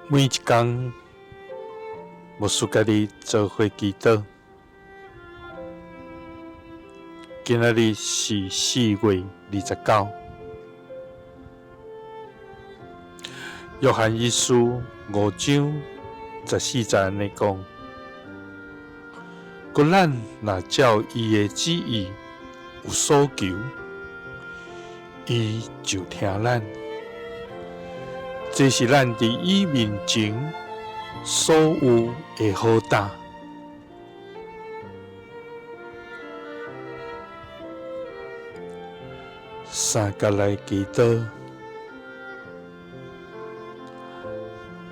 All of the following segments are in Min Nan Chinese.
每一工，牧師佮你做伙祈禱。今仔日是4月29。約翰一書5章14節按呢講：閣咱若照伊的旨意有所求，伊就聽咱。這是咱佇伊面前所有的好膽。三佮來祈禱，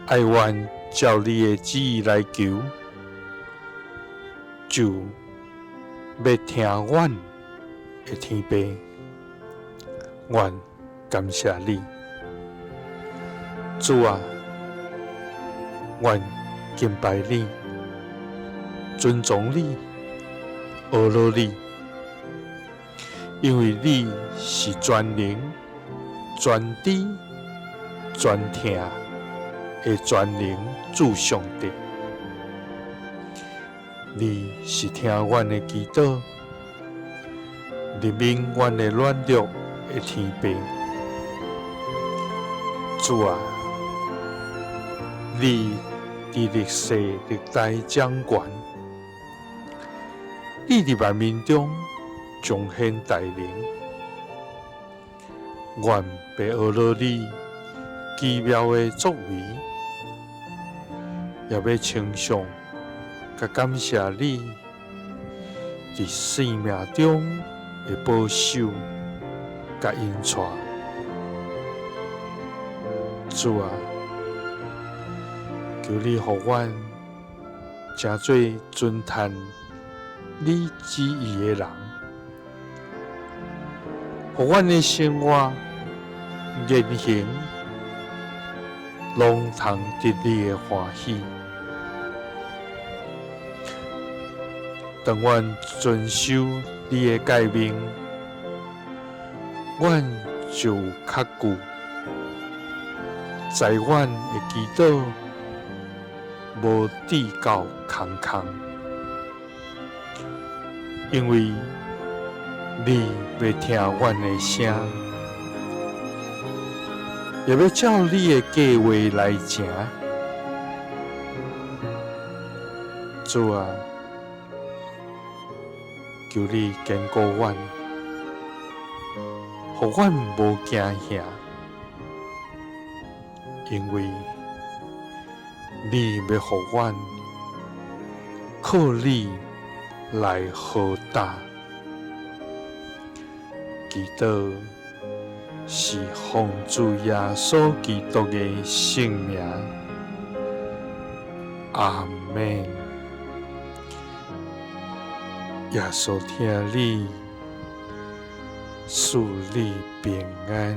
愛阮照你的旨意來求，就欲聽阮的天父，阮感謝你，主啊，阮敬拜你，尊崇你，阿羅你，因為你是全能、全知、全聽的全能主上帝。你是聽阮的祈禱，憐憫阮的軟弱的天父。主啊，你佇歷世歷代掌權，你佇萬民中彰顯大能，阮欲阿羅你奇妙的作為，也欲稱頌佮感謝你佇生命中的保守佮引帶。主啊，求你予阮成做遵趁你旨意的人，予阮的生活言行攏通得你的歡喜。當阮遵守你的誡命，阮就有確據，知阮的祈禱無致到空空，因為你欲聽阮的聲，也欲照你的計劃來成。主啊，求你堅固阮，予阮無驚嚇，因為你欲予阮靠你來好膽。祈禱是奉主耶穌基督的聖名，阿們。耶穌疼你，賜你平安。